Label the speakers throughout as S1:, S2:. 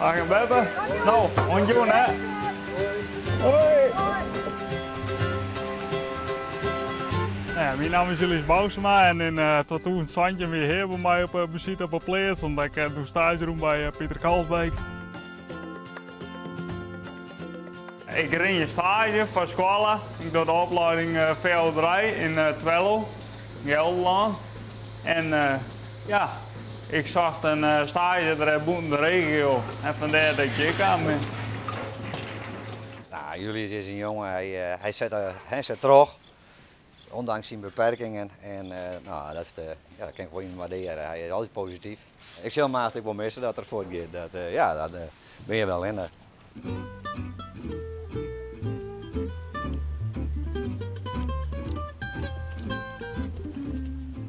S1: Pake en beppe. No, oant jûn hè. Hoi. Ja, myn namme is Julius Bousema en yn 2017 wie Heer by my op besite op 'e pleats, omdat ik doe staazje rûn by Pieter Kalsbeek. Ik rin hjir staazje foar skoalle. Ik doch de oplieding feehâlderij yn Twello, Gelderlân. En ja, ik socht in staazje der bûten de regio en fandêr dat ik hjir kaam bin.
S2: Nou, Julius is in jonge, hy set troch, ondanks syn beperkingen. En nou, dat, ja, dat kin ik wol yn waardearje. Hy is altyd posityf. Ik sil him aanst ek wol misse dat er fuortgiet. Dat, ja, dat bin je wel allinnich.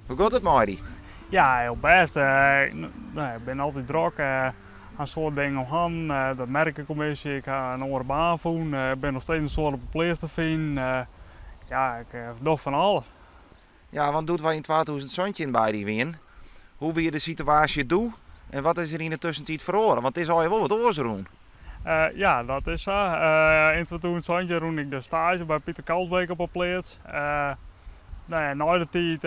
S3: Hoe giet it mei dy?
S1: Ja, hiel bêst. Ik bin altyd drok, ha in soad dingen om hannen. De merkekommisje, ik ha in oare baan fûn. Ik bin noch steeds in soad op 'e pleats te finen. Ja, ik doch fan alles.
S3: Ja, want doe't wy yn 2017 by dy wienen, hoe wie de situaasje doe en wat is der yn de tuskentiid feroare? Want it is allegear wol wat oars rûn.
S1: Ja, dat is sa. Yn 2017 rûn ik de staazje by Pieter Kalsbeek op 'e pleats. Nou ja, nei de tiid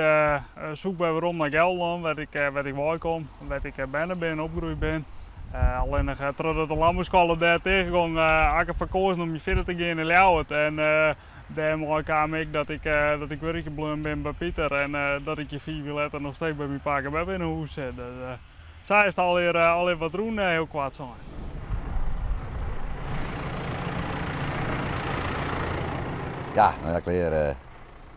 S1: soe ik wer werom nei Gelderlân, wêr't ik weikom, wêr't ik berne bin en opgroeid bin. Allinnich trochdat de lânbouskoalle dêr ticht gong, ha ik derfoar koazen om hjir fierder te gean yn Ljouwert. En dêrmei kaam ek dat ik dat ik wurkjen bleaun bin by Pieter en dat ik hjir 5 jier letter noch steeds by myn pake en beppe yn 'e hûs sit. Dus sa is it allegear wat rûn, hiel koart sein.
S2: Ja, no ja, klear.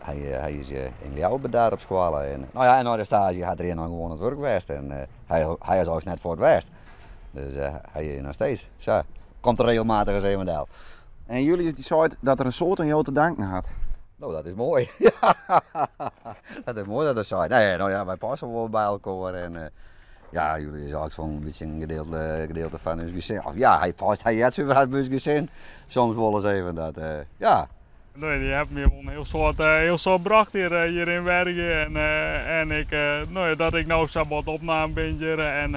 S2: Hy is yn Ljouwert bedarre op skoalle. En, no ja, en nei de staazje hat er hjir noch gewoan oan it wurk west. En hy is eins net fuort west. Dus hy is noch steeds. Sa, komt er regelmatich ris even del.
S3: En Julius dy seit dat er in soad oan jo te danken hat.
S2: No, dat is moai. Dat is moai dat er seit. Nee, no ja, wy passe wol by elkoar. En ja, Julius is eins wol in bytsje in gedeelte fan ús gesin. Of ja, hy past, hy heart suver by ús gesin. Soms wolris even dat, ja.
S1: Nee, dy hat my wol in hiel soad brocht hjir yn Wergea. En ik, no ja, dat ik no sa wat opnaam bin hjir en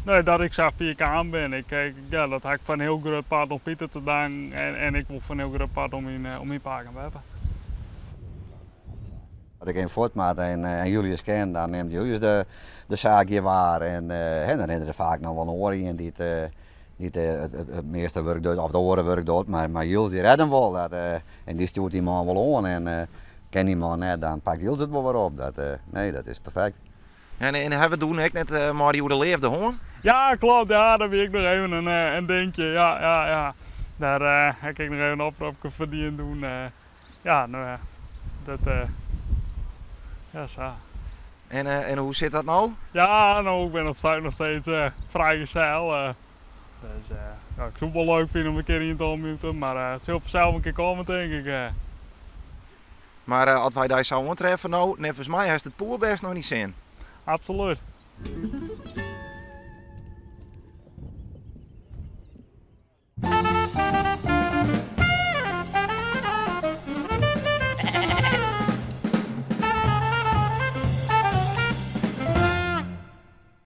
S1: no ja, dat ik sa fier kaam bin. Ik, ja, dat ha ik foar in hiel grut part oan Pieter te danken en ek wol foar in hiel grut part oan myn pake en beppe.
S2: As ik even fuort moat en Julius ken, dan nimt Julius de saak hjir waar. En dan rinne der faak noch wol in oar ien dy't dy't it measte wurk docht, of it oare wurk docht, mar Jules dy rêdt him wol. Dat, en dy stjoert dy man wol oan en ken dy man net, dan pakt Jules it wol wer op. Dat, nee, dat is perfekt.
S3: En hawwe we doe ek net mei dy oer de leafde hân?
S1: Ja, klopt. Ja, dat wie ek noch even in dinkje. Ja, ja, ja. Dêr ha ik ek noch even in opropke foar dien doen. Ja, no ja, dat, ja, sa.
S3: En hoe sit dat no?
S1: Ja, no, ik bin op stuit noch steeds frijgezel. Dus ja, ik soe it wol leuk fine om in kear ien te ontmoeten, mar it sil fansels in kear komme, tink ik.
S3: Mar as wy dy sa oantreffe no, neffens my hast it poerbêst nei dyn sin.
S1: Absolút.